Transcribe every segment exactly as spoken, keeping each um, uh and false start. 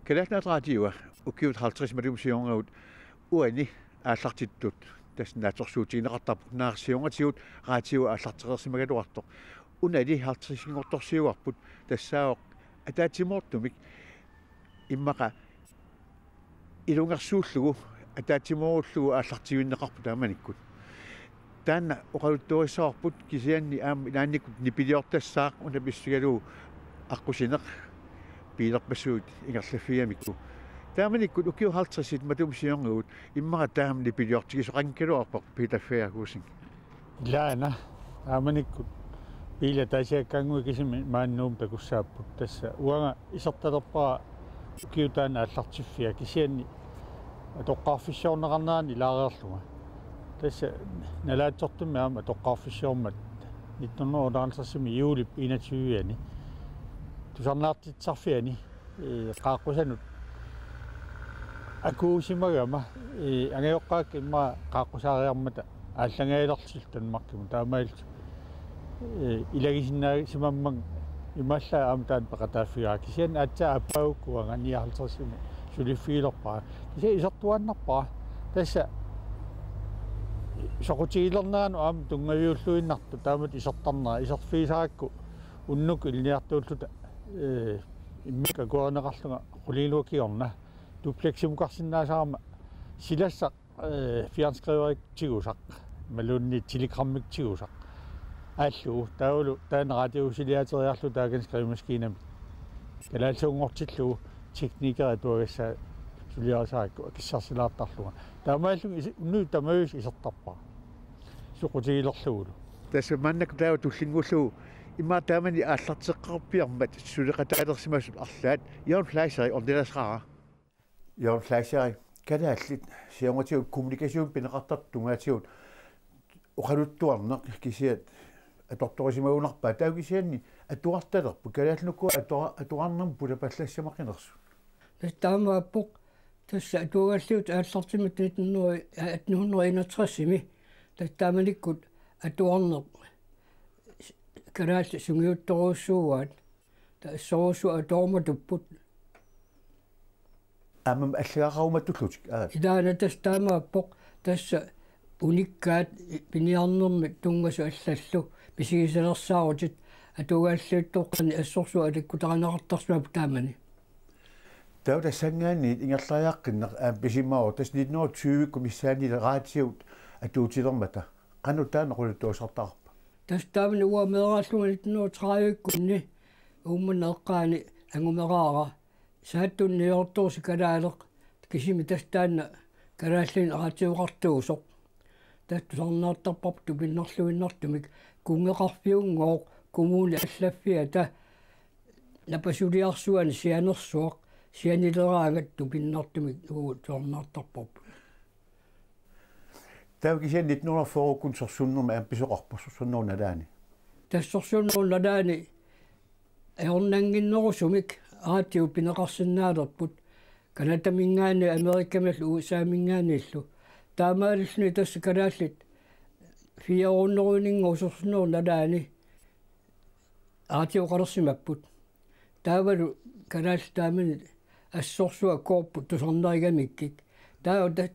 Kalaallit Nunaat Radiua ukiut halvtreds matuma siornagit uani aallartittut tassa naatsorsuutigineqartarpoq, naarsiornatigut radiua aallartereersimagaluartoq. Unali halvtredsinngortorsiuarput, tassaavoq ataatsimoortumik immaqa ilungersuullugu ataatsimoorullugu aallartiinnarparput taamanikkut. Taanna oqaluttuarissavarput, kisianni aamma ilaannikkut nipiliortassaaq una pissusigalugu aqqusineq biilerpassuit ingerlaffigamikku. Taamanikkut ukiut halvtredsit matuma siornagit immaqa taama nipiliortigisoqanngikkaluarpoq, Peter Færgesen. Ilaana, taamanikkut biilit ataasiakkaannguit kisimik maani Nuummi takussaapput. Tassa uanga isertalerpara ukiup taanna aallartiffia, kisianni atoqqaarfissiorneqarnerani ilaareerlunga. Tassa nalaatsortummi aamma atoqqaarfissiormat nitten hundrede og otteoghalvtredsimi juulip enogtyve-ani tusarnaartitsisarfiani, ee, qaaqqusanut akuusimagama, ee, angajoqqaakka immaqa qaaqqusaariarmata aallangaalersillutik Danmarkimut, taamaalillutik, ee, ilagisinnaasimammanga imaallaat aamma taanna peqataaffigaara. Kisianni aatsaat aappaagukku uanga nioghalvtredsimi suliffigilerpara. Kisianni isertuaannarpara. Tassa soqutigilerneranut aamma tunngaviulluinnartoq taamatut isertarnera, iserfigisarakku unnukkut ilinniartuulluta, ee, immikkut akuerineqarlunga qulingiluat kingorna dupleximukarsinnaasarama silassaq, ee, fjernskriverik tigusaq, imaluunniit telegrammik tigusaq aallugu. Taavalu taanna radiusiliaateriarlugu taakani skrivemaskiinamik kalaallisuunngortillugu teknikerit atuagassat suliarisarakku akissarsilaartarlunga. Taamaalillunga isi-, unnuit tamaviisa isertarpara soqutigilerlugulu. Tassa maannakkut taava tullinnguullugu immaqa taamani aallarteqqaarpiarmat suleqataalersimasut arlaat Jørgen Fleischerip ornilassaqaara. Jørgen Fleischer, kalaallit siornatigut kommunikation pineqartartut tungaatigut oqaluttuarneq kisiat atortorisimagunarpaat. Taava kisianni atuartalerput, kalaallit nuku atua-, atuarnermut pulapallassimaqinersut. Tassa taamaappoq, tassa atuagalliuttut aallartimmata nitten hundrede, atten hundrede enogtresimi, tassa taamanikkut atuarneq kalaallit sungiuttorujussuuaat, tassa assorujussuaq atuarmatupput. Aamma allagaqarumatullutik, aa. Ilaana tassa taamaappoq, tassa unikkaat piniarnermik tunngasut allallu misigisalersaarutit, atuagalliuttoqqani assorsuaq alikkutarineqartarsimapput taamani. Taava tassanngaanniit ingerlariaqqinneq aamma pisimasoq, tassa nitten hundrede tyve-kkut missaanniit radiut atuutilermata. Qanoq taanna oqaluttuassartaqarpa? Tassa taamani uanga meeraallunga nitten hundrede tredive-kkunni Uummannap eqqaani angumeraara. Saattunik niuertorusoq kalaaleq, kisimi tassa taanna kalaallinik raatioqartuusoq. Tassa tusarnaartarparput tupinnarluinnartumik, kunngeqarfiunngooq kommunip allaffiata napasuliarsuani sianersuaq, sianileraangat tupinnartumik uagut tusarnaartarparput. Taava kisianni nitten hundrede fyrre-kkut sorsunnermi aamma pisoqarpa, sorsunnerup nalaani? Tassa sorsunnerup nalaani ajornannginnerusumik radiut pineqarsinnaalerput, Canadaminngaanniit Amerikamiillu U S A-minngaanniillu. Taamaalilluni tassa kalaallit fire hundrede-nngooq sorsunnerup nalaani raatioqalersimapput. Taavalu kalaallit taamani assorsuaq koorput tusarnerigamikkik. Taava ta-,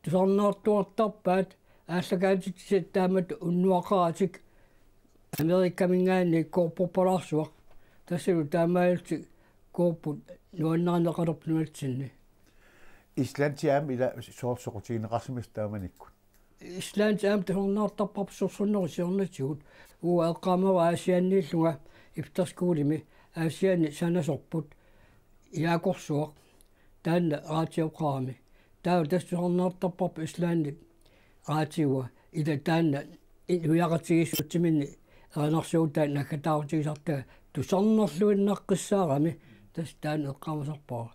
tusarnaartuartarpaat aallakaatitsisat taamatut unnuaqaratik Amerikaminngaanniit koorporpalaarsuaq. Tassalu taamaalillutik koorput nuannarineqalerput nunatsinni. Islandi aamma ila soorlu soqutigineqarsimasoq taamanikkut. Islandi aamma tusarnaartarparput sorsunnerup siornatigut. Uanga eqqaamavara Aasianniillunga efterskolimi, Aasianni sanasorput Jaakorsuaq, taanna raatioqarami. Taava tassa tusarnaartarparput Islandip raatiua, ila taanna i-, nuiaqatigiissutsiminni erinarsuutaa naggataarutigisartagaa tusarnerluinnaqqissaarami, tassa taanna eqqaamasarpara.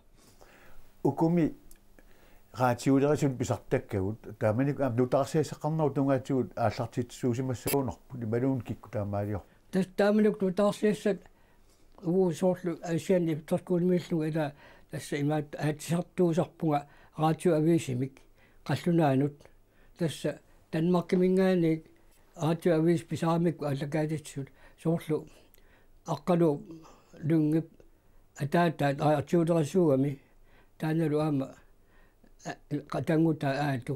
Ukumi raatiulerisut pisartakkagut, taamanikkut aamma nutaarsiassaqarnerup tungaatigut aallartitsisuusimassagunarput, imaluunniit kikkut taamaaliorput? Tassa taamanikkut nutaarsiassat, uagut soorlu Aasianni efterskolimiillunga ila tassa imaattoq aatsisartuusarpunga raatioaviisimik qallunaanut. Tassa Danmarkiminngaanniit raatioaviisi pisaramikku aallakaatitsisut, soorlu Aqqaluup Lyngep ataataat aa-, raatiulerisuugami, Taannalu aamma, a, qatanngutaa Aatu.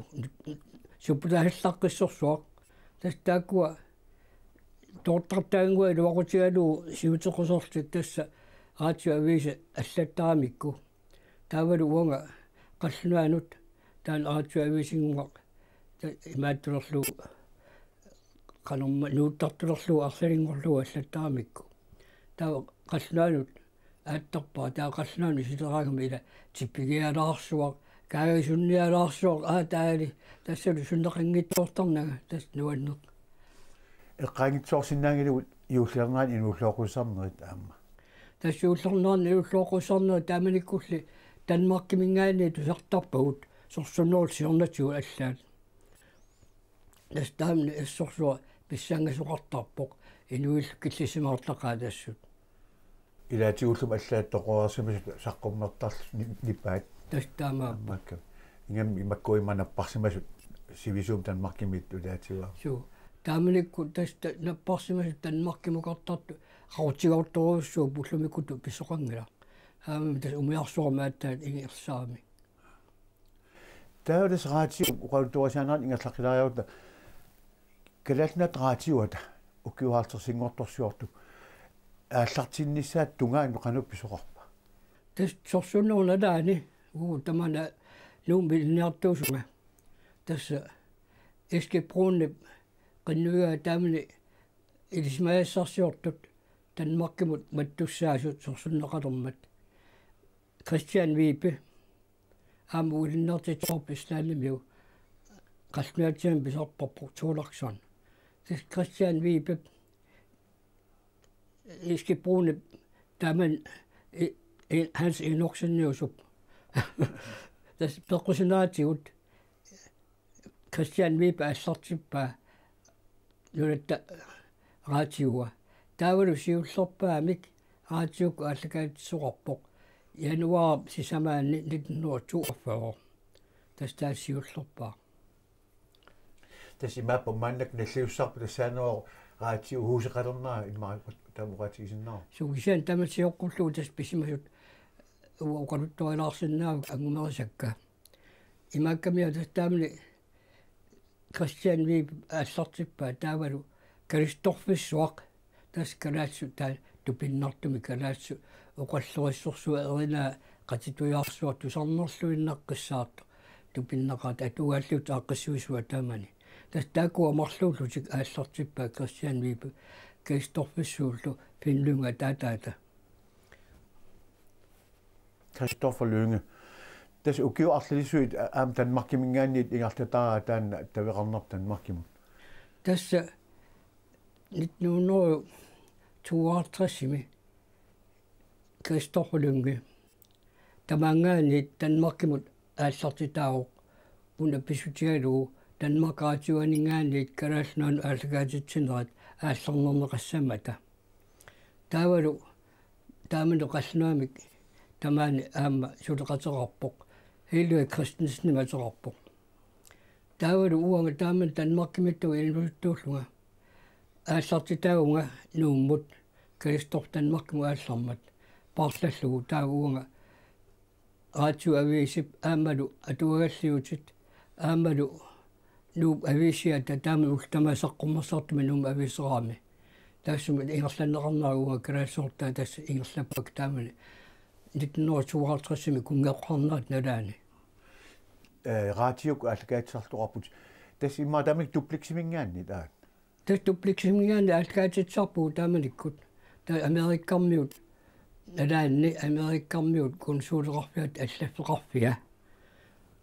Supputaasillaqqissorsuaq. Tassa taakkua toortartaannguaq iluaqutigalugu siuteqquserti tassa Raatiu Aviisi allattaramikku. Taavalu uanga qallunaanut taanna Raatiu Aviisinngooq ta-, imaattulerlugu qanorma nuuttartulerlugu arlalinngorlugu allattaramikku. Taava qallunaanut aattarpara, taava qallunaanut isileraangama ila tipigialaarsuaq, kaagisunnialaarsuaq, aa taali, tassalu sunneqanngitsoortarnanga, tassa nuanneq. Eqqaanngitsoorsinnaanngilagut juulliornerani inuulluoqqussarnerit aamma. Tassa juulliornerani inuulluoqqussarnerit taamanikkulli Danmarkiminngaanniit tusartarpagut, sorsunnerullu siornatigut allaat. Tassa taamani assorsuaq pissangasoqartarpoq, inuillu killissimaartaqaat assut. Ilaatigullu allaat toqorarsimasut saqqummertarlutik ni-, nipaat. Tassa taamaappoq. Makka. Ingammik makku immaqa napparsimasut sivisuumik Danmarkimiittut ilaatigut. Suu. Taamanikkut tassa ta-, napparsimasut Danmarkimukartartut qaqutigoortorujussuupput, ullumikkutut pisoqanngilaq. Aamma tassa umiarsuarmi aatsaat ingerlaami. Taava tassa raatiu oqaluttuarisaanerit ingerlaqqilaariarutta, Kalaallit Nunaata Raatiuata ukiuartersinngortorsiortu aallartinnissaata tungaanut qanoq pisoqarpa? Tassa sorsunnerup nalaani, uu, tamanna Nuummi ilinniartuusunga. Tassa Eske Brunip qinnuigaa taamani ilisimasassarsiortut Danmarkimut mattussaasut sorsunneqalermat. Kristian Vibe, aamma uagut ilinniartitsivoq Islandimiu, qallunaatsimik pisarparput Thorlaksson. Tassa Kristian Vibe, Eske Brunip taamani, i-, i-, Hans Enoksenniusup. Tassa peqqusineraatigut Kristian Vibe aallartippaa Nunatta Raatiua. Taavalu siullerpaamik raatiukkut aallakaatitsisoqarpoq januaarip sisamaanni nitten hundrede toogfyrre. Tassa taanna siullerpaaq. Tassa imaappoq maannakkut nalliussarput tassaaneruvoq raatiuhuseqalernera immaqa taama oqaatigisinnaavarput. Suu, kisianni tamanna sioqqullugu tassa pisimasut uanga oqaluttuarilaarsinnaavakka angumerisakka. Imaakkamiut tassa taamani Kristian Vibe aallartippaa taavalu Kalaallit Nunaat Kalaallisut, tassa kalaallisut taava tupinnartumik kalaallisut oqallorissorsuaq erinaa qatitujaarsuaq tusarnerluinnaqqissaartoq tupinnaqaat atuagaalliuttut aaqqissuissuat taamani. Tassa taakkua marluullutik aallartippaa Kristian Vibe Kalaallit Nunaatsillu Finn Lynge ataataata. Christopher Lynge. Tassa ukiut arlalissuit a-, aamma Danmarkiminngaanniit ingerlataraa taanna taveqarnerput Danmarkimut. Tassa nitten hundrede tooghalvtredsimi Christopher Lynge tamaanngaanniit Danmarkimut aallartitaavoq una pissutigalugu Danmarkip Raatiuaninngaanniit Kalaallit Nunaannut aallakaatitsinerat aallarnerneqassammata. Taavalu taamani qallunaamik tamaani aamma suleqateqarpoq, Helge Christensenimik ateqarpoq. Taavalu uanga taamani Danmarkimiittunik inuusuttuullunga aallartitaavunga Nuummut Kalaallit Nunaat Danmarkimut aallarmat paarlallugu, taava uanga Raatiup aviisip aammalu atuagaalliutit aammalu Nuup Aviisiata taamani ullut tamaasa saqqummersartumi Nuummi aviiseraami. Taassuma ingerlanneqarnera uanga kalaallisoortaa tassa ingerlappakka taamani nitten hundrede tooghalvtredsimi kunngeqarnerata nalaani. Eh, raatiukkut aallakaatitsisartoqarputit. Tassa immaqa taamani Dubleximinngaanniit aat. Tassa Dubleximinngaanniit aallakaatitsisarpugut taamanikkut. Taava Amerikkarmiut nalaanni Amerikkarmiut konsuleqarfiata allaffeqarfia.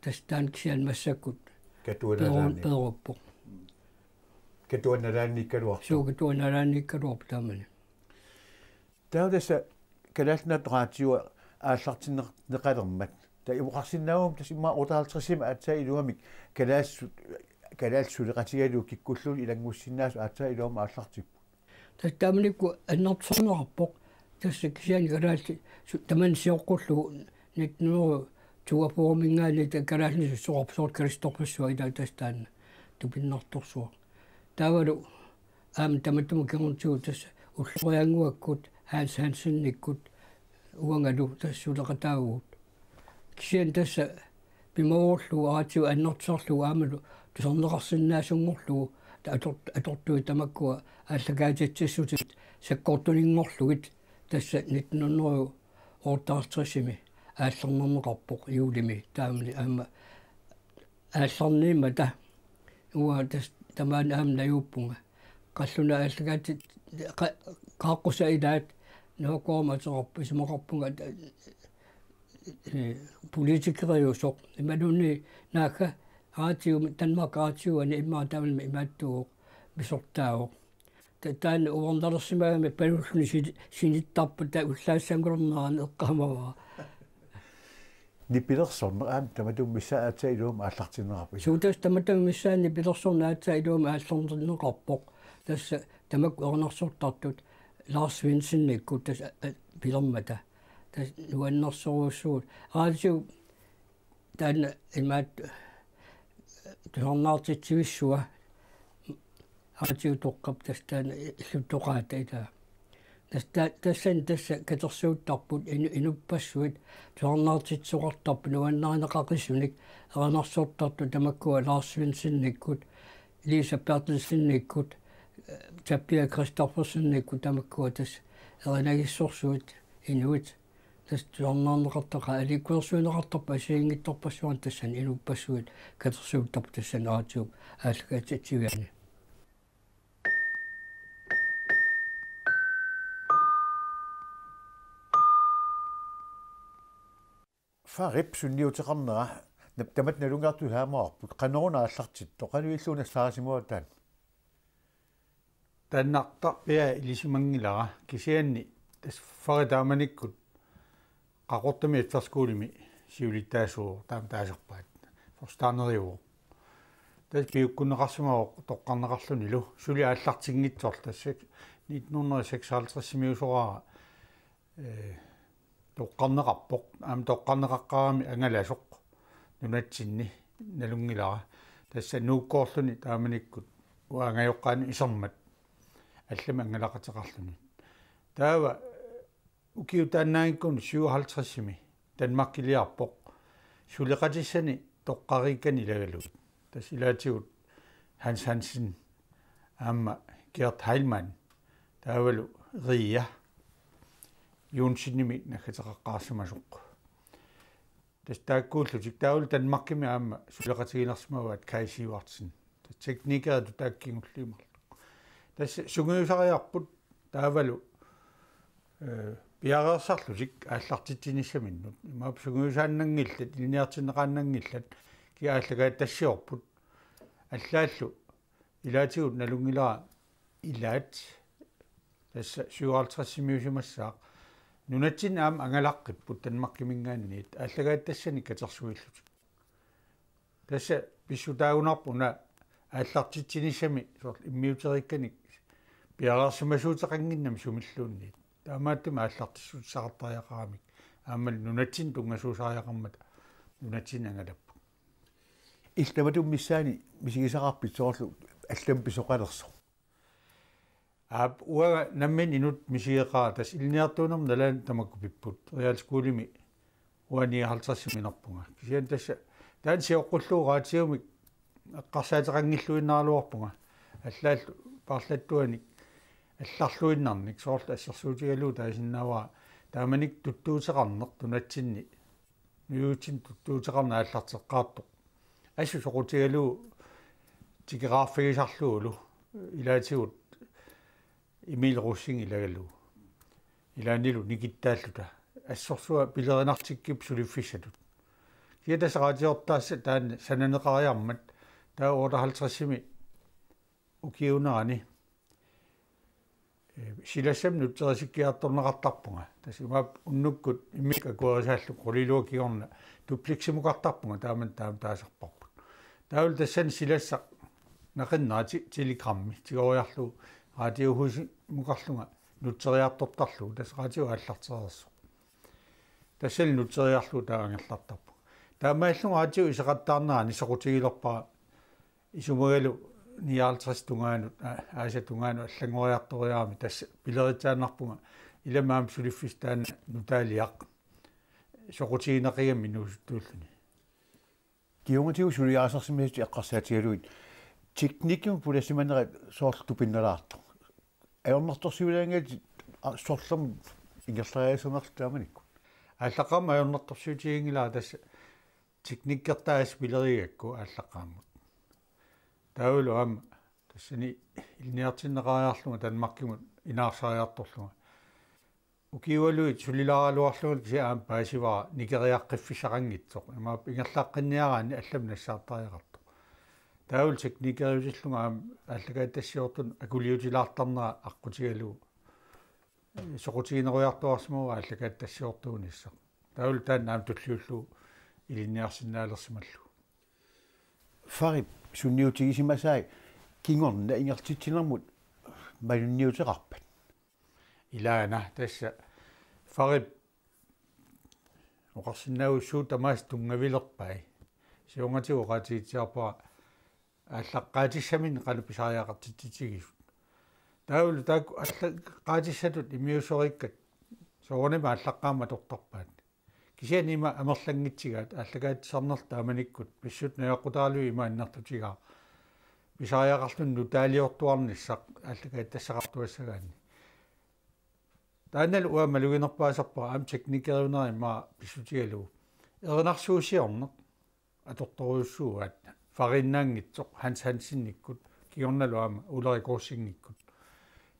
Tassa taanna kisianni massakkut Katuana peeru-, nalaani. Peeruppoq. Katuana nalaaniikkaluarpoq. Suu, Katuana nalaaniikkaluarpoq taamani. Taava tassa Kalaallit Nunaat Raatiua aallartinneqalermat. Taava oqarsinnaaguma tassa immaqa otteoghalvtredsimi aatsaat iluamik kalaallisut, kalaallisut suleqatigalugit kikkulluunniit ilanngussinnaasut aatsaat iluamik aallartipput. Tassa taamanikkut annertusarneqarpoq. Tassa kisianni kalaallit su-, tamanna sioqqullugu nitten hundrede toogfyrreminngaanniit kalaallinik susoqarpoq soorlu Kalaallit Nunaat susoqarpoq ilaa tassa taanna tupinnartorsuaq. Taavalu aamma tamatuma kingornatigut tassa Ulloriannguakkut, Hans Hansenikkut, uangalu tassa suleqataavugut. Kisianni tassa pimoorullugu aatsu annertusarlugu aammalu tusarneqarsinnaasunngorlugu ta-, ator-, atortuit tamakkua aallakaatitsissutit sakkortuninngorlugit tassa nitten hundrede otteoghalvtredsimi aallarnerneqarpoq juulimi taamani aamma aallarniimmata uanga tassa tamaani aamma najuuppunga. Qallunaat aallakaatit qa-, qaaqqusaat ilaat nuakkuarama ateqarpoq isumaqarpunga ta-, eh, politikeriusoq. Imaluunniit naagga raatiumi, Danmarkip raatiuani immaqa taamani imaattuuvoq, pisortaavoq. Ta-, taanna uernalersimagami palulluni si-, sinittarput taava ullaassanngornerani eqqaamavara. Nipilersorneq aamma tamatuma missaani aatsaat iluamik aallartinneqarpoq. Suu tassa tamatuma missaani nipilersorneq aatsaat iluamik aallartinneqarpoq. Tassa tamakku erinarsortartut Lars Svendsenikkut tassa, a-, a-, pilermata. Tassa nuannersorujussuuvoq. Raatiu taanna imaattoq tusarnaartitsivissua. Raatiu toqqap tassa taanna illuttoqaata ilaa. Tassa ta-, tassani tassa katersuuttarput inu-, inuppassuit tusarnaartitsisoqartarput nuannarineqaqisunik erinarsortartut tamakkua Lars Svendsenikkut, Lisa Bertelsenikkut, eh, Tabia Christoffersenikkut tamakkua tassa erinagissorsuit inuit. Tassa tusarnaarneqartaqaat, aliikkusersuineqartarput assigiinngitsorpassuarnik tassani inuppassuit katersuuttarput tassani raatiup aallakaatitsiviani. Farip sunniuteqarnera nap-, tamatta nalunngilartut saamaarput, qanoruna aallartittoq, qanoq ilillugu nassaarisimavat taanna? Taannartarpia ilisimanngilara, kisianni tassa Fari taamanikkut Qaqortumi efterskolimi siulittaasuuvoq, taama taasarpaat, forstanderiuvoq. Tassa piukkunneqarsimavoq toqqarneqarlunilu, suli aallartinngitsoorlu, tassa nitten hundrede seksoghalvtredsimiusoraara, eh, toqqarneqarpoq, aamma toqqarneqaqqaarami angalasoq nunatsinni nalunngilara. Tassa Nuukkoorluni taamanikkut uanga angajoqqaanut isermat allamik angalaqateqarluni. Taava ukiup taannaanngikkunik syvoghalvtredsimi Danmarkiliarpoq suleqatissani toqqariikkani ilagalugit. Tassa ilaatigut Hans Hansen aamma Gerd Heilmann taavalu Ria Johnsenimik naggateqaqqaarsimasoq. Tassa taakkuullutik taavalu Danmarkimi aamma suleqatigilersimavaat Kaj Sivertsen. Tassa teknikeritut taakku kingulliit marluk. Tassa sungiusariarput taavalu, eh, piareersarlutik aallartitsinissaminnut. Imaappoq sungiusaannanngillat, ilinniartinneqaannanngillat, kia aallakaatitassiorput. Allaallu ilaatigut nalunngilara ilaat, tassa syvoghalvtredsimiusimassaaq, nunatsinni aamma angalaqqipput Danmarkiminngaanniit aallakaatitassanik katersuillutik. Tassa pissutaagunarpoq una aallartitsinissami soorlu immiuteriikkanik piareersimasuuteqannginnami sumilluunniit. Taamaattumik aallartissutissaqartariaqaramik aammalu nunatsinni tunngasuusariaqarmata nunatsinni angalapput. Illit tamatuma missaani misigisaqarpit soorlu allamik pisoqalersoq? Aap, uanga nammineq inuk misigeqaara, tassa ilinniartuunerma nalaani tamakku pipput. Realskolimi uanga nioghalvtredsiminerpunga. Kisianni tassa taanna sioqqullugu raatiumik eqqarsaateqanngilluinnaraluarpunga. Allaallu paarlattuanik allarluinnarnik, soorlu assersuutigalugu taasinnaavara taamanikkut tuttuuteqarneq nunatsinni nujutsinni tuttuuteqarneq aallarteqqaartoq. Assut soqutigalugu tikeraarfigisarlugulu, ilaatigut Emil Rosing ilagalugu. Ilaannilu nikittaalluta. Assorsuaq pilerinartikkipput suliffissatut. Kisianni tassa raatiortaassa taanna sananeqariarmat, taava otteoghalvtredsimi ukiuunerani, eh, silassamik nutserisikkiartorneqartarpunga. Tassa imaappoq unnukkut immikkut akuerisaallugu qulit iluat kingorna dupliksimukartarpunga, taamani taama taasarparput. Taavalu tassani silassaq naqinnera ti-, telegrammi tigoriarlugu radiohusimukarlunga nutseriartortarlugu, tassa radio aallartereersoq. Tassani nutseriarlugu taava angerlartarpunga. Taamaallunga radio iseqattaarnerani soqutigilerpara isumagalu nioghalvtreds tungaanut, a-, aasap tungaanut allanngoriartoriarami tassa pileritsaannarpunga ilami aamma suliffissaq taanna nutaaliaq. soqutigineqigami inuusuttuulluni. Kingornatigut suliarisarsimasutut eqqarsaatigalugit teknikkimut pulassimanerat soorlu tupinnalaartoq. Ajornartorsiulaanngilaq sorlermut ingerlariaasernerlu taamanikkut. Aallaqqaammut ajornartorsiutiginngilara tassa teknikkertaa pileriigakku aallaqqaammut. Taavalu aamma tassani ilinniartinneqariarlunga Danmarkimut inaarsariartorlunga. Ukiualuit sulilaaraluarlunga kisianni aamma paasivara nikeriaqqiffissaqanngitsoq. Imaappoq ingerlaqqinniaraanni allamik nassaartariaqartoq. Taavalu teknikeriutillunga aamma aallakaatitassiortunut akuliutilaartarnera aqqutigalugu. Soqutiginerujartuarsimavara aallakaatitassiortuunissaq. Taavalu taanna aamma tulliullugu ilinniarsinnaalersimallugu. Farip sunniutigisimasai kingorna ingerlatsinermut malunniuteqarpat? Ilaana tassa Farip oqarsinnaavugut suut tamaasa tunngavilerpai. Siornatigut oqaatigitsiarpara aallaqqaatissaminnik qanoq pisariaqartitsitigisut. Taavalu taakku aallaqqaatissatut immiussoriikkat soorunami aallaqqaammut atortarpaat. Kisianni ima amerlanngitsigaat aallakaatitsisarnerlu taamanikkut pissutsit najoqqutaralugit ima annertutigaaq. Pisariaqarluni nutaaliortuarnissaq aallakaatitassaqartuassagaanni. Taannalu uanga maluginerpaasarpara aamma teknikeriunera immaqa pissutigalugu. Erinarsuusiorneq atortorujussuugaat Fariinnaanngitsoq Hans Hansenikkut kingornalu aamma Ulrik Rosingikkunnut.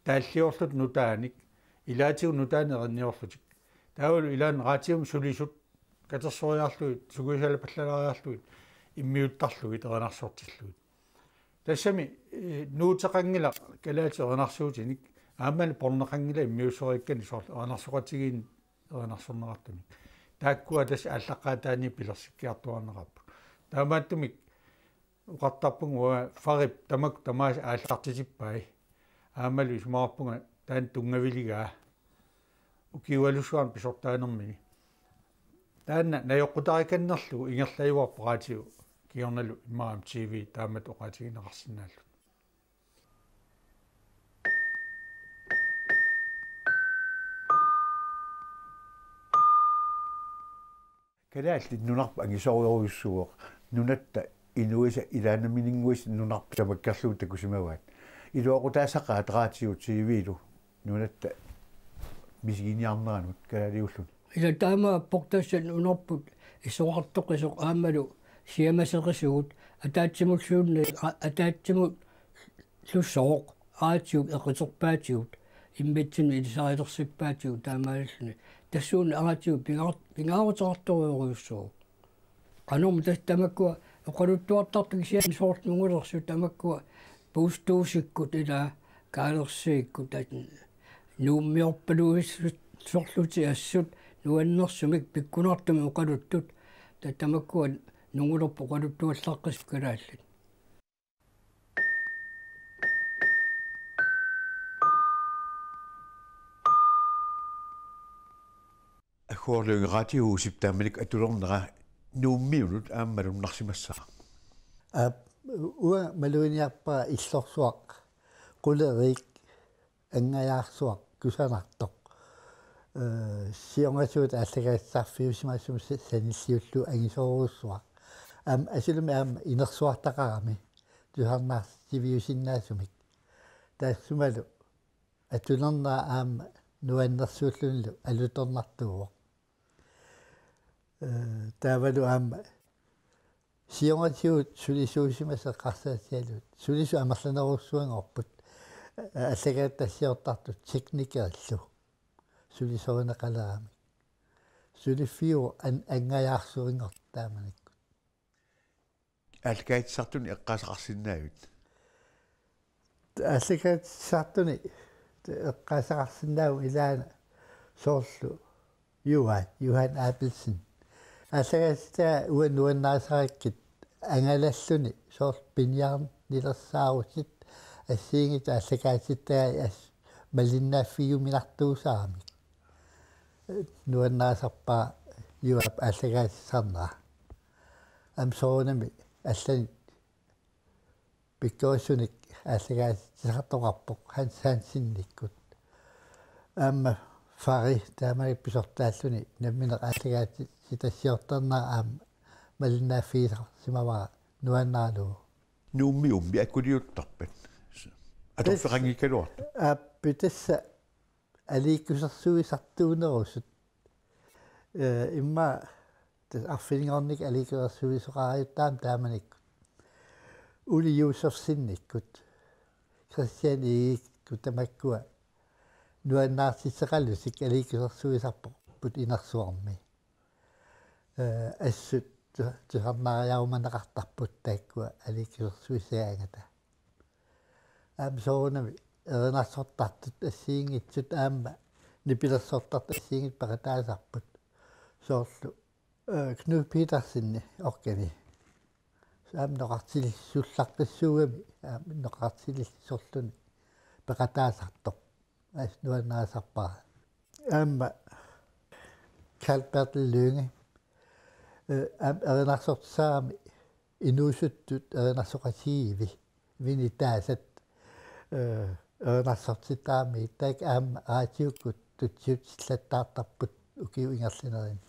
Taalliorlutik nutaanik, ilaatigut nutaanik erinniorlutik. Taavalu ilaanni raatiumi sulisut katersoriarlugit, sukuisalapallalaariarlugit, immiuttarlugit erinarsortillugit. Tassami, eh, nuuteqanngilaq kalaallit erinarsuutinik, aammalu porneqanngilaq immiussoriikkanik soorlu erinarsoqatigiinnik erinarsorneqartunik. Taakkua tassa aallaqqaataaniit pilersikkiartuaarneqarput. Taamaattumik oqartarpunga uanga Farip tamakku tamaasa aallartitippai. Aammalu isumaqarpunga taanna tunngaviligaa ukiualussuarni pisortaanermini. Taanna najoqqutarikannerlugu ingerlajuarpoq raatiu kingornalu immaqa aamma T V taamatut oqaatigineqarsinnaallutik. Kalaallit nunarput angisoorujussuuvoq, nunatta inuisa ilaannamininnguisa nunarput tamakkerlugu takusimavaat. Iluaqutaassaqaat raatiu T V-lu nunatta misiginiarneranut kalaaliulluni. Ila taamaappoq tassa nunarput isorartoqisoq aammalu siamaseqisugut ataatsimulluunniit a-, ataatsimullusooq raatiup eqiterpaatigut immitsinnut ilisarilersippaatigut taamaalilluni tassuuna raatiup pingaar-, pingaaruteqartorujussuuvoq. Qanormi tassa tamakkua oqaluttuartartut kisianni soorlu nungulersut tamakkua puustuusikkut ila kaalersiikkut tat nuummiorpaluissorlutik assut nuannersumik pikkunartumik oqaluttut ta-, tamakkua nungulerput oqaluttuallaqqisut kalaallit. Agguarlu radiuhusip taamanikkut atulernera Nuummiunut aamma malunnarsimassaaq. Aap, uanga maluginiarpara illorsuaq, qulerik, anngajaarsuaq kusanartoq. Ee, siornatigut aallakaatitaarfiusimasumik sa-, sanilliullugu angisoorujussuaq. Aamma asulumi aamma inersuartaqarami tusarnaarsiviusinnaasumik. Taassumalu atulernera aamma nuannersuullunilu alutornartuuvoq. Ee, taavalu aamma siornatigut sulisuusimasut eqqarsaatigalugit. Sulisut amerlanerujussuanngorput. Ee, aallakaatitassiortartut teknikerillu sulisorineqaleramik. Suliffiuvoq an-, anngajaarsuanngortoq taamanikkut. Aallakaatitsisartuni eqqaasaqarsinnaavit? Aallakaatitsisartuni eqqaasaqarsinnaavoq ilaana soorlu Juaat, Johan Abelsen. Aallakaatitaa uanga nuannarisarakkit angalalluni soorlu piniarnilersaarutit assigiinngitsut aallakaatitagai as-, malinnaaffigiuminartuusaramik. Nuannarisarpara Juaap aallakaatitsisarnera. Aamma soorunami allanik pikkorissunik aallakaatitsisartoqarpoq Hans Hansenikkut. Aamma Fari taamani pisortaalluni nammineq aallakaatitassiortarnera aamma malinnaaffigisarsimavara nuannaralugu. Nuummiummi akuliuttarpat? Atorfeqanngikkaluartoq. Aappi tassa aliikkusersuisartuunerusut. Ee, immaqa tassa arfininngornikkut aliikkusersuisoqarajuttarami taamanikkut. Ole Josefsenikkut, Christian Egedekkut tamakkua nuannaartitseqalutik aliikkusersuisarput inersuarmi. Ee, assut tu-, tusarnaariarumaneqartarput taakkua aliikkusersuisagaangata. Aamma soorunami erinarsortartut assigiinngitsut aamma nipilersortartut assigiinngitsut peqataasarput. Soorlu, ee, Knud Petersen, organi. Aamma noqartillissullaqqissuugami, aamma noqartillissorluni peqataasartoq. Assut nuannarisarpara. Aamma Carl Bertel Lynge, ee, aamma erinarsortisarami inuusuttut erinarsoqatigiivi, Vini Taasat, ee, erinarsortittarami, taakku aamma raatiukkut tutsiutillattaartarput ukiup ingerlanerani.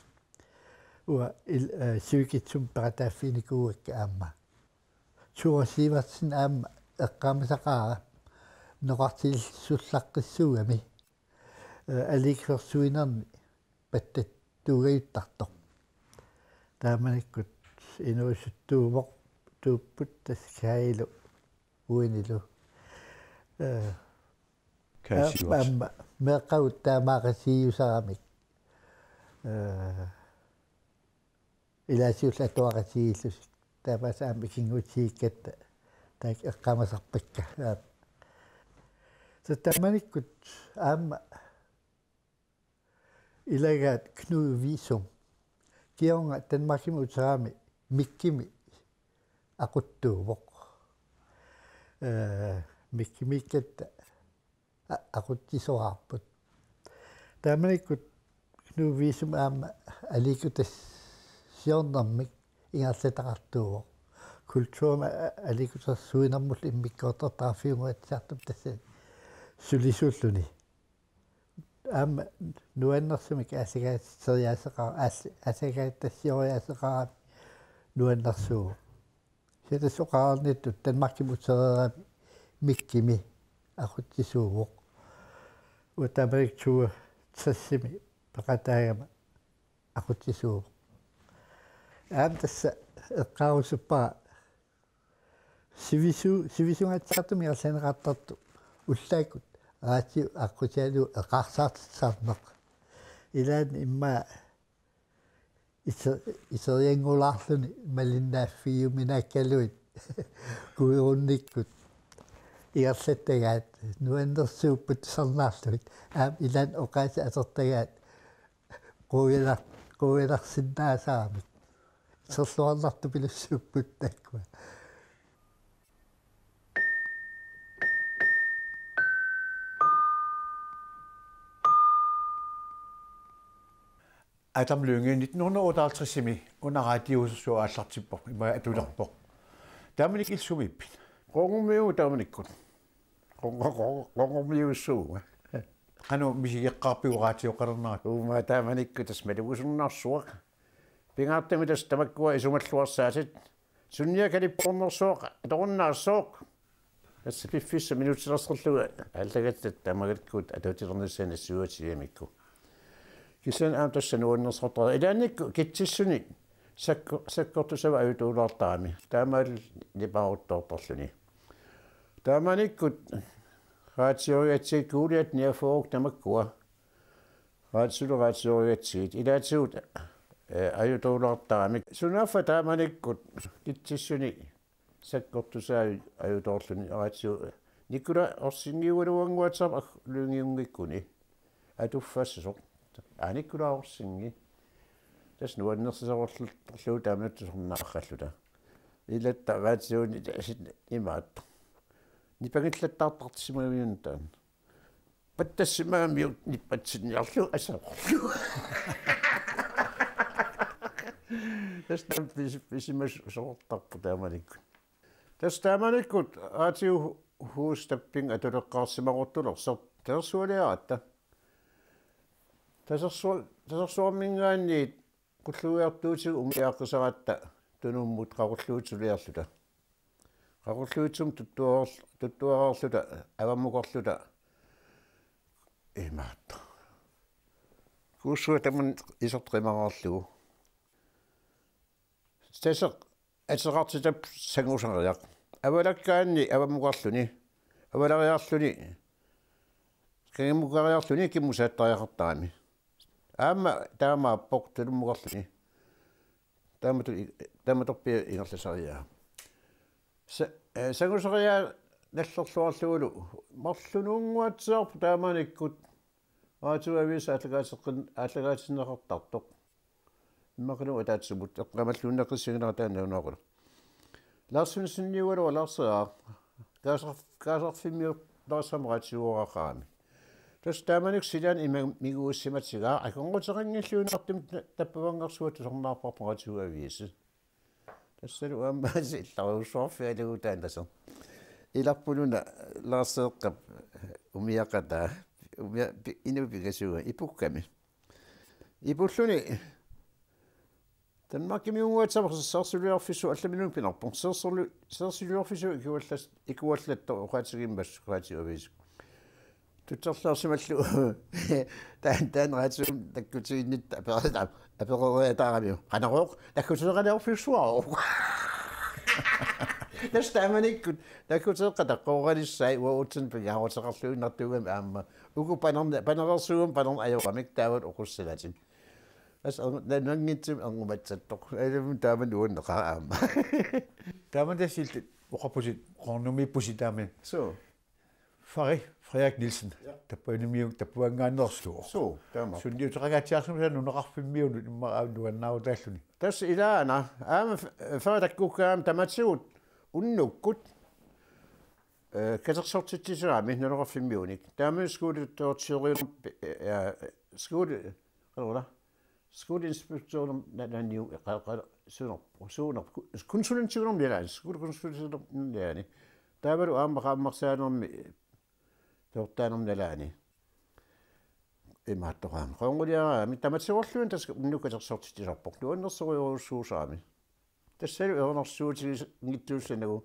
Uanga il-, ee, sivikitsumik peqataaffiginikuuakka aamma. Tore Sivertsen aamma eqqaamasaqaara noqartillissullaqqissuugami, ee, aliikkusersuinerni pattattuugajuttartoq. Taamanikkut inuusuttuuvoq, tuupput tassa Kailu uinilu. Ee, Kasius. Aamma meeqqagut taamaaqatigiusaramik. Ee, ilaatigut atuaqatigiillutik. Taamaasa aamma ikinngutigikkatta taakku eqqaamasarpakka. Aap. Tassa taamanikkut aamma ilagaat Knud Visum. Kingorna Danmarkimi uterami Mikkimi aquttuuvoq. Ee, Mikkimiikkatta a-, aqutsisoraarput. Taamanikkut Knud Visum aamma aliikkutassiornermik ingerlataqartuuvoq. Kulturimik a-, aliikkusersuinermullu immikkoortortaqarfiunnguatsiartumik tassa sulisuulluni. Aamma nuannersumik aallakaatitseriaaseqara-, aall-, aallakaatitassioriaaseqarami nuannersuuvoq. Kisianni tassa oqarnittut Danmarkimi utereerami Mikkimi aqutsisuuvoq. Uanga taamanikkut toogtresimi peqataagama aqutsisuuvoq. Aamma tassa eqqaarusuppara sivisu-, sivisungaatsiartumik ingerlanneqartartut ullaakkut radiu aqqutigalugu eqaarsaartitsisarneq. Ilaanni immaqa ise-, iserianngulaarluni malinnaaffigiuminaakkaluit kuirunnikkut ingerlattagaat nuannersuupput tusarnaarlugit. Aamma ilaanni oqaasii atortagaat quinar-, quinersinnaasaramik. Iserluarnartupilussuupput taakkua. Adam Lynge, nitten hundrede og otteoghalvtredsimi una radiusersuut aallartippoq, ima atulerpoq. Taamanikkut illit sumiippit? Qongormiuuvunga taamanikkut. Qongor-, qongor-, qongormiuussuuvunga. Qanoq misigeqqaarpiuk raatioqalernerat? Uuma taamanikkut tassa malugisunnaarsuaq. Pingaartumik tassa tamakkua isumalluarsaatit. Sunniakalippornersuaq atorunnaassooq. Tassa piffissaq minutsilersorlugu aallakaatitatta taamanikkut atuutilernissaanut siuatigamikku. Kisianni aamma tassa nuannersortara. Ilaannikkut Kitsissuni sakko-, sakkortusavik ajutoorlaartarami. Taamaalilluta nipaaruttoortarluni. Taamanikkut radiorigatsigit Goliat niogfyrre tamakkua. Radiu-, suli radiorigatsigit. Ilaatigut, eh, ajutoorlaartarami. Sunaaffa taamanikkut Kitsissuni sakkortusavik ajutoorluni radiu-, Nikolaj Orsingiugaluannguatsiarpoq Lyngiunngikkuni. Atuffassasoq. Aa, Nikolaj Orsingi. Tassa nuannersisorlugu taamanikkut tusarnaaralluta. Ilatta radiunik tassa imaattoq. Nipangillattaartartissimaviuntaan. Pattassimagamiuk nippatsinniarlugu aserorlugu. Tassa taama pisi-, pisimasoqartarpoq taamanikkut. Tassa taamanikkut radiuhuset tappinga atuleqqaarsimavortulersoq talersualiaratta. Tasersuar-, Tasersuarminngaanniit Qulluujartuutigut umiaaqqisaratta Tunummut qaqulluutsuliarluta. Qaqulluutsum tuttuar-, tuttuaraarluta, avammukarluta. Imaattoq. Kuussua taman isertoq qimararlugu. Taseq ateqartitap sangusariaq. Avalakkaanni avammukarluni. Avalariarluni. Kangimmukariarluni kimmusaattariaqartarami. Aamma taamaappoq Tunummukarluni. Taamatu-, taamatorpiaq ingerlasariaa. Sa-, eh, sangusariaa nallerluarlugulu. Marlunuunnguatsiarpoq taamanikkut. Radioavisi aallakaateqqin-, aallakaatinneqartartoq. Immaqalu ataatsimoortumik eqqaamalluunneqqissinnera taanna unaaqulu. Lars Jenseniugaluaq Larsi, kaasar-, kaasarfimmiuttarissamik raatiuoraaqarami. Tassa taamanikkut silaanni ima-, miguussimatigaa akornuteqanngilluinnartumik ta-, tappavanngarsuaq tusarnaarparput Radioavisi. Tassalu aamma illarujussuarfigalugu taanna taserneq. Ilarpuluna Larseeqqap umiaqataa, umia-, pi-, inuup pingasuugaa, ipukkami. Ipulluni Danmarkimiunnguatsiarpoq seersuliorfissooq allaminnut pinarpoq. Seersuli-, seersuliorfissooq ikuallas-, ikuallattoq oqaatigimmassuk Radioavisi. Tutserlaarsimallugu taan-, taanna raatiup takkutiginnittut apereerluta-, apereeriataaramiuk. Qanorooq, takkuteqaliorfissuarooq. Tassa taamanikkut takkuteeqqat taqqooranissaat uagutsinnut pingaaruteqarluinnartuugami aamma. Uku panerni-, panereersuugami panerneq ajoramik taavalu oqussalatik. Tassa er-, na-, nangitsum erngumatsattoq. Ailum taama nuanneqaaq aamma. Taama tassa illit oqarputit, qornumiippusi taama. Suu. Fari, Frederik Nielsen. Ja. Tappanimiu-, tappavanngaanneersuuvoq. Suu, taama. Sunniuteqangaatsiarsimasaa nunaqarfimmiunut immaqa aamma nuannaarutaalluni. Tassa ilaana, aamma f-, Fari takkukkaangami tamatigut unnukkut, eh, katersortitsisarami nunaqarfimmiunik. Taamani skole-, eh, ja, skole-, qanoruna? Skoleinspektørinut na-, nalaani, qa-, qa-, suunerpoq, suunerpoq, ku-, konsulentiunermik nalaani, skolekonsulentiunermik nalaani. Taavalu aamma qaammarsaanermi, eh, toortaanermik nalaani. Imaattoqaami. Qoornguliaraami, tamatigoorluinnaq tassa unnukkut katersortitsisarpoq. Nuannersorujorujussuusarami. Tassalu erinarsuutiginngitsuussanagu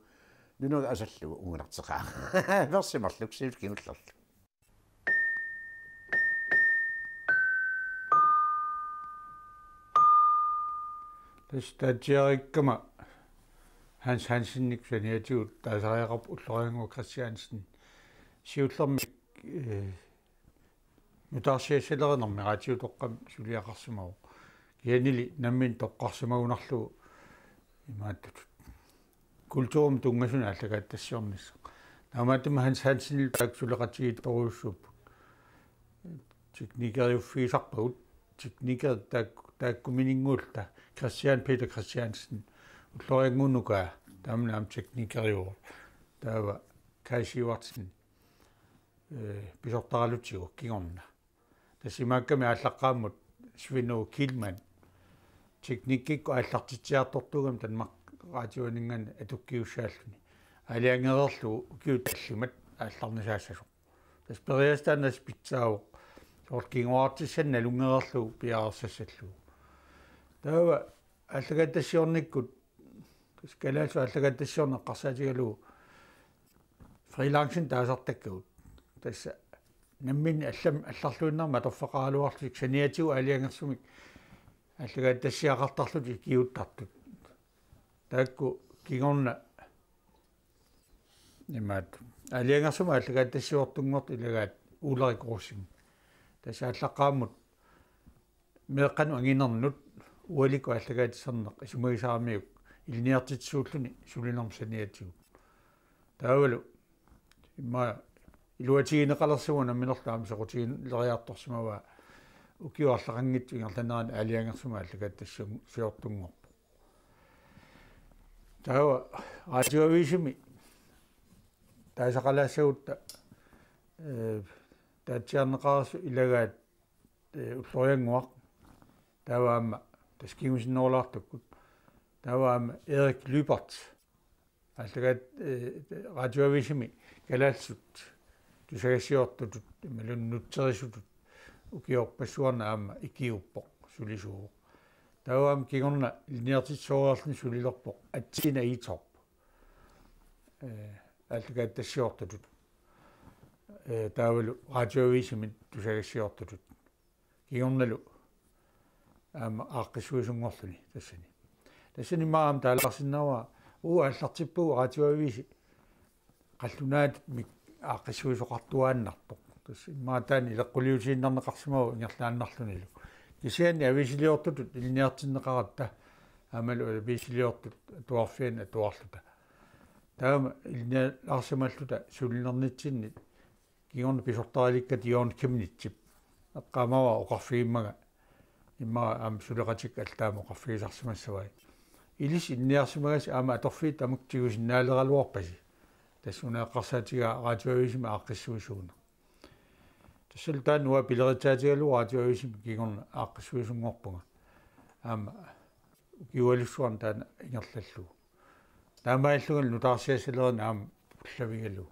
nunagaq asallugu unngunarteqaaq. Versi marluk siulleq kingullerlu. Tassa taatsiariikkama Hans Hansenik saniatigut taasariaqarpoq Ulloriannguaq Kristiansen. Siullermik, eh, nutaarsiassalerinermik raatiutoqqami suliaqarsimavoq. Kisiannili nammineq toqqarsimagunarlugu imaattutut kulturimut tunngasunik aallakaatitassiornissaq. Taamaattumik Hans Hansenilu taakku suleqatigiittorujussuupput. Teknikeriuffigisarpagut, teknikerit taak-, taakkumininnguulluta Christian Peter Christiansen, Ulloriannguup nukaa, taamani aamma teknikeriuvoq. Taava Kaj Sivertsen, eh, pisortaralutsigu kingorna. Tassa imaakkami aallaqqaammut Svend Aage Kielmann teknikkikkut aallartitsiartortuugami Danmarkiminngaanniit atukkiussaalluni. Aalajangereerlugu ukiut tallimat aallarnisaassasoq. Tassa periaaseq taanna tassa pitsaavoq. Soorlu kingoraartissannik nalunngereerlugu piareersassallugu. Taava aallakaatitassiornikkut, tassa kalaallisut aallakaatitassiorneq eqqarsaatigalugu freelancing taasartakkagut. Tassa nammineq allam-, allarluinnarmik atorfeqaraluarlutik saniatigut aalajangersumik aallakaatitassiaqartarlutik ikiuuttartut. Taakku kingorna imaattoq. Aalajangersumik aallakaatitassiortunngortut ilagaat Ulrik Rosing. Tassa aallaqqaammut meeqqanut anginernut ualikkut aallakaatitserneq isumagisaramiuk ilinniartitsisuulluni sulinermut saniatigut. Taavalu immaqa iluatigineqalersimavoq namminerlu aamma soqutigileriartorsimavaa ukiut arlaqanngitsut ingerlanerani aalajangersumik aallakaatitassiortunngorpoq. Taava Radioavisimi taasaqalaassagutta, eh, taatsiarneqareersut ilagaat, eh, Ulloriannguaq. Taava aamma tassa kingusinnerulaartukkut. Taava aamma Erik Lyberth. Aallakaat-, eh, Radioavisimi kalaallisut tusagassiortutut, imaluunniit nutserisutut ukiorpassuarni aamma ikiuuppoq, sulisuuvoq. Taava aamma kingorna ilinniartitsisooreerluni sulilerpoq Atsina Itorp. Eh, aallakaatitassiortutut. Eh, taavalu radioavisimik tusagassiortutut. Kingornalu aamma aaqqissuisunngorluni tassani. Tassani immaqa aamma taalaarsinnaavara, uu, aallartippugut radioavisi qallunaatut mik-, aaqqissuisoqartuaannartoq. Tassa immaqa taanna ileqquliutiinnarneqarsimavoq ingerlaannarlunilu. Kisianni aviisiliortutut ilinniartinneqaratta aammalu aviisiliortut atuarfianni atuarluta. Taama ilinnialaarsimalluta sulinernitsinni kingorna pisortaralikkat Jørgen Chemnitzip eqqaamavara oqarfigimmanga, immaqa aamma suleqatikka allat taama oqarfigisarsimassavai. Ilissi ilinniarsimagassi aamma atorfiit tamakku tigusinnaaleraluarpasi. Tassa una eqqarsaatigaa radioavisimi aaqqissuisuuneq. Tassalu taanna uanga pileritsaatigalugu radioavisimi kingorna aaqqissuisunngorpunga. Aamma ukiualussuarni taanna ingerlallugu. Taamaalillungalu nutaarsiassalerineq aamma ullavigalugu.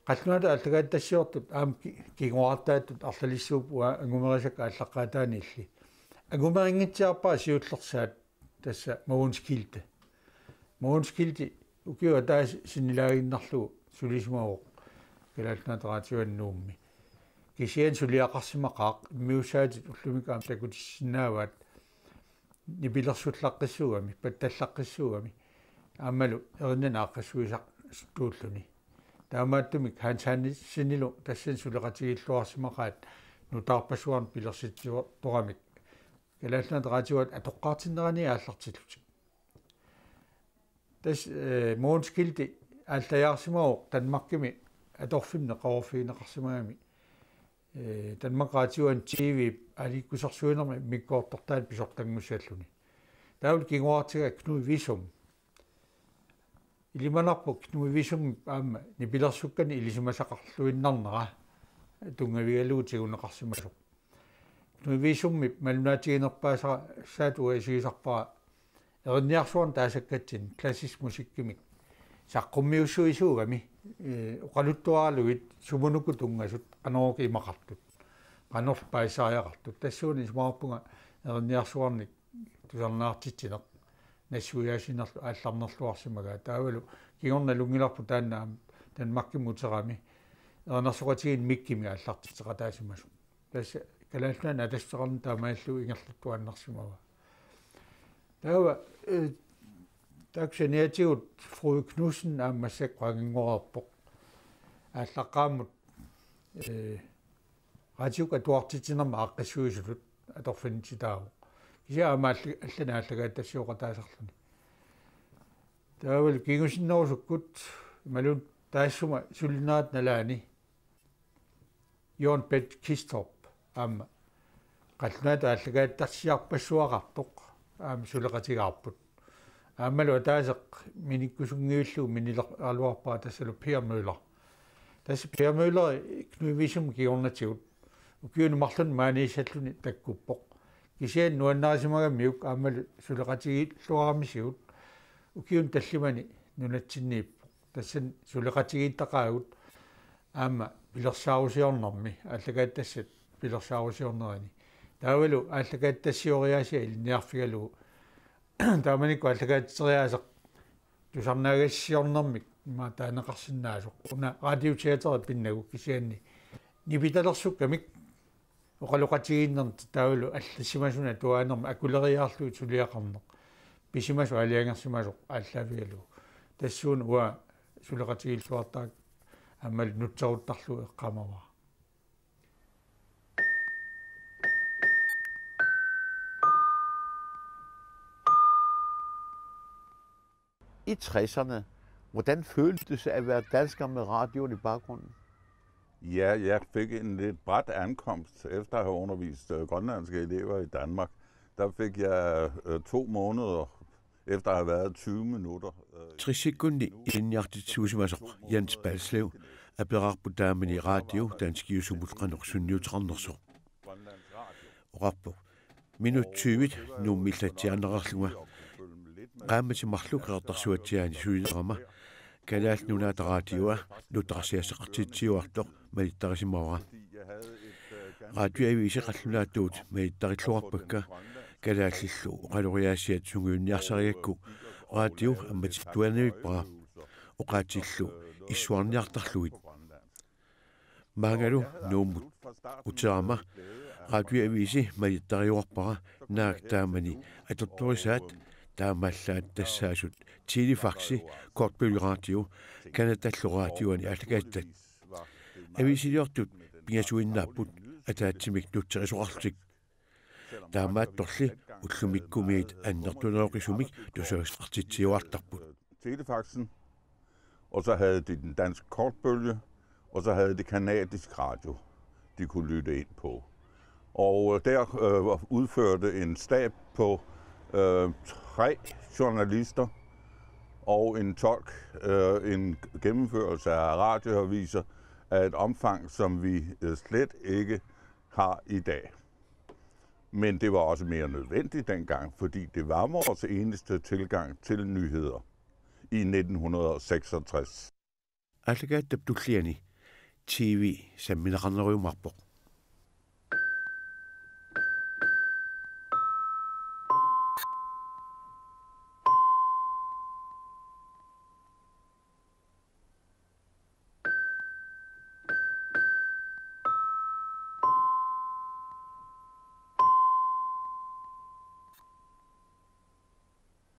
Qallunaatut aallakaatitassiortut aamma ki-, kinguaartaattut arlalissuupput uanga angumerisakka aallaqqaataaniilli. Angumerinngitsuarpara siullersaat tassa Mogens Kielte. Mogens Kielte ukiup ataaseq sinnilaaginnarlugu sulisimavoq Kalaallit Nunaata Radioani Nuummi. Kisianni suliaqarsimaqaaq, immiussaatit ullumikkut aamma takutissinnaavaat nipilersullaqqissuugami, pattallaqqissuugami, aammalu erinnani aaqqissuisartuulluni. Taamaattumik Hans Hansenillu tassani suleqatigiilluarsimaqaat nutaarpassuarnik pilersitsisoramik Kalaallit Nunaat Radioat atoqqaartinnerani aallartillutik. Tassa, eh, Mogens Kielte aallajaarsimavoq Danmarkimi atorfimmi qaqorfigineqarsimagami. Eh, Danmarks Radioani T V-p aaliikkusersuinermi immikkoortortaani pisortanngussalluni. Taavalu kinguaartigaa Knud Wirsum. Ilimanarpoq Knud Wirsumip aamma nipilersukkanik ilisimasaqarluinnarnera tunngavigalugu tiguneqarsimasoq. Knud Wirsumip malunnaatiginiarpassuarsaat uanga isigisarpara erinniarsuarnik taasakkatsinnik klassisk musikkimik saqqummiussuisuugami, eh, oqaluttuaralugit sumut uku tunngasut qanorooq imaqartut, qanorlu paasisariaqartut. Tassuuna isumaqarpunga erinniarsuarnik tusarnaartitsineq nassuiaasiinerlu aallarnerluarsimagaa. Taavalu kingorna nalunngilarput taanna aamma Danmarkimut uterami erinarsoqatigiinni Mikkimik aallartitseqataasimasoq. Tassa Kalaallit Nunaanni atassuteqarneq taamaalillugu ingerlattuaannarsimavaa. Taava, eh, taakku saniatigut Frode Knudsen aamma massakkut qaanginngoreerpoq. Aallaqqaammut, eh, radiokkut atuartitsinermi aaqqissuisutut atorfinitsitaavoq. Kisianni aamma alla-, allanik aallakaatitassioqataasarluni. Taavalu kingusinnerusukkut imaluunniit taassuma sulinerata nalaani Jørgen Beth Kistrup aamma qallunaatut aallakaatitassiarpassuaqartoq aamma suleqatigaarput. Aammalu ataaseq minikkusunngivillugu minileraluarpara tassalu Per Møller. Tassa Per Møller Knud Wirsumip kingornatigut ukiuni marlunni maaniissalluni takkuppoq. Kisianni nuannarisimagamiuk aammalu suleqatigiilluaramisigut ukiuni tallimani nunatsinniippoq. Tassani suleqatigiittaqaagut aamma pilersaarusiornermi, aallakaatitassat pilersaarusiornerini. Taavalu aallakaatitassioriaasia ilinniarfigalugu. Taamanikkut aallakaatitseriaaseq tusarnaagassiornermik immaqa taaneqarsinnaasoq. Una radioteateri pinnagu kisianni nipitalersukkamik oqaloqatigiinnermik taavalu allassimasunut atuaanermik akuleriaarlugit suliaqarneq. Pisimasoq aalajangersimasoq aallaavigalugu. Tassuuna uanga suleqatigiilluartarakku aammalu nutseruttarlugu eqqaamavara. I tresserne, hvordan føltes det at være dansker med radioen i baggrunden? Ja, jeg fik en lidt brat ankomst efter at have undervist øh, grønlandske elever i Danmark. Der fik jeg øh, to måneder, efter at have været tyve minutter. Øh, Tressikkunni ilinniartitsisuusimasoq Jens Balslev aperaarput taamani radio danskiusumut qanoq sunniuteqarnersoq. Oqarpoq: Minutsit tyvit Nuummi illatsiaannarlunga qaammatit marluk Qeqertarsuatsiaani sulinerama Kalaallit Nunaata Radioa nutaarsiassaqartitsiuartoq malittarisimavara. Radioavisi qallunaatuut malittarilluarpakka, kalaallillu oqaloriaasiat sungiunniarsarigakku radio ammatittuannavippara, oqaatsillu issuarniartarlugit. Maangalu Nuummut uterama radioavisi malittariuarpara, naak taamani atortorisaat, taamaallaat tassaasut telefaxi, kortbølgeradio, Canadallu radioani aallakaatitaat. Avisiliortut pingasuinnaapput ataatsimik nutserisoqarlutik. Taamaattorli ullumikkumiit annertuneroqisumik tusagassiartitsiuartarput. Telefaxen, og så havde de den danske kortbølge, og så havde de canadisk radio, de kunne lytte ind på. Og der øh, udførte en stab på øh, tre journalister og en tolk øh, en gennemførelse af radioaviser af et omfang, som vi øh, slet ikke har i dag. Men det var også mere nødvendigt dengang, fordi det var vores eneste tilgang til nyheder i nitten hundrede og seksogtres. Aallakaatitap tulliani T V sammineqarnerujumaarpoq.